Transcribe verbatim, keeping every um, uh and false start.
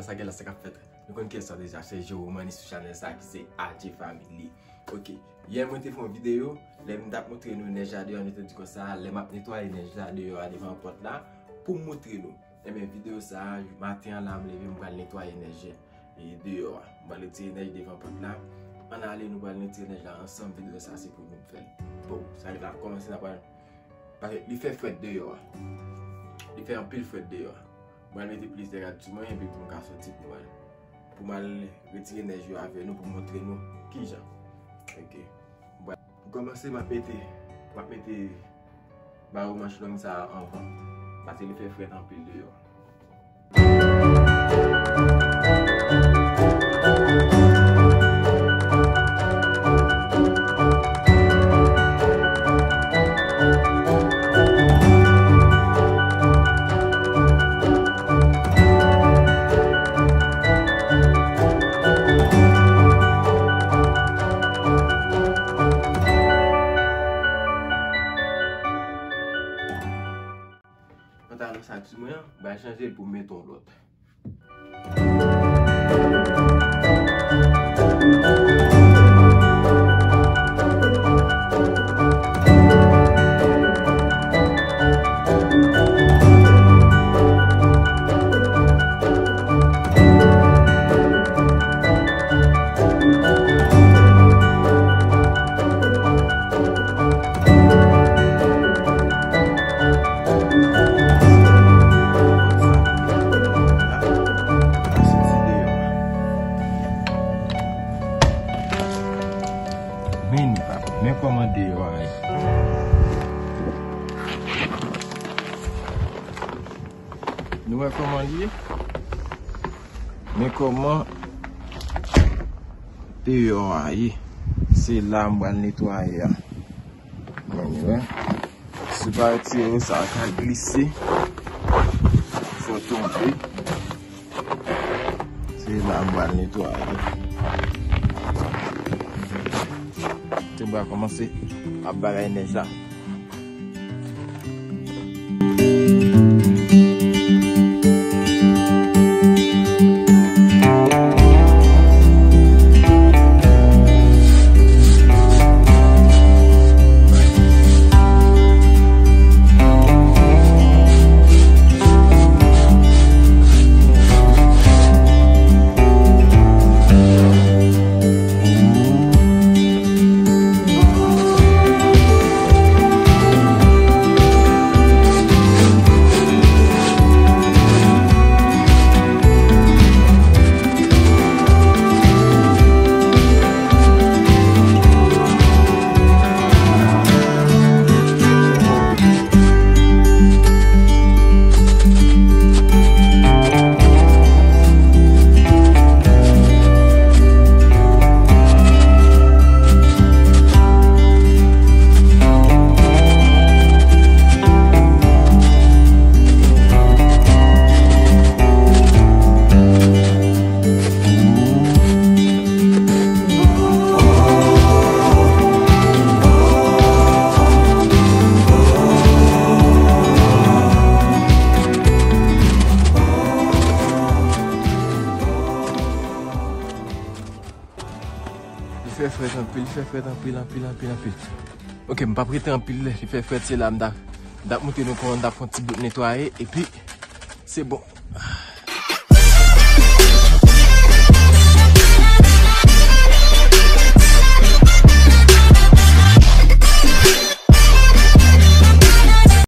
Sa gen la, sa k ap fèt. Nou konn kiyès sa deja, se Jerome Manny sou chanèl sa ki se A J Family. Ok, yè mwen te fè yon videyo, lè m t ap montre nou nèj la deyò, nou te di konsa, lè m ap netwaye nèj la deyò a devan pòt la, pou m montre nou. Enben, videyo sa a, maten an la, m leve, m pral netwaye nèj e deyò a. M pral retire nèj devan pòt la. Ann ale, nou pral retire nèj la ansanm. Videyo sa a, se pou nou fè l. Bon, sa li va kòmanse, n a pral Paske li fè frèt deyò a. Li fè anpil frèt deyò a. Mwen mete plizyè rad sou mwen epi pou m ka soti pou m al, pou m al retire nèj yo avè nou pou m montre nou kijan. Ok. Bon, pou kòmanse, m ap mete, m ap mete baro manch long sa a anvan. Paske li fè frèt anpil deyò a. Pantalon sa ki sou mwen an, bay chanje l pou m mete yon lòt. Men, men kòman deyò a ye. Nou wè kòman li ye? Men kòman deyò a ye. Se la m pral netwaye a. Ann wè. Si w pa retire yo, sa ka glise. Fò tonbe. Se la m pral netwaye. Te m pral kòmanse ap bagay nèj la. Li fè frèt anpil, li fè frèt anpil, anpil, anpil, anpil, anpil. Ok, m p ap rete anpil lè li fè frèt, se la m ta, m t ap montre nou kòman m t ap fè yon ti bout netwaye, epi se bon.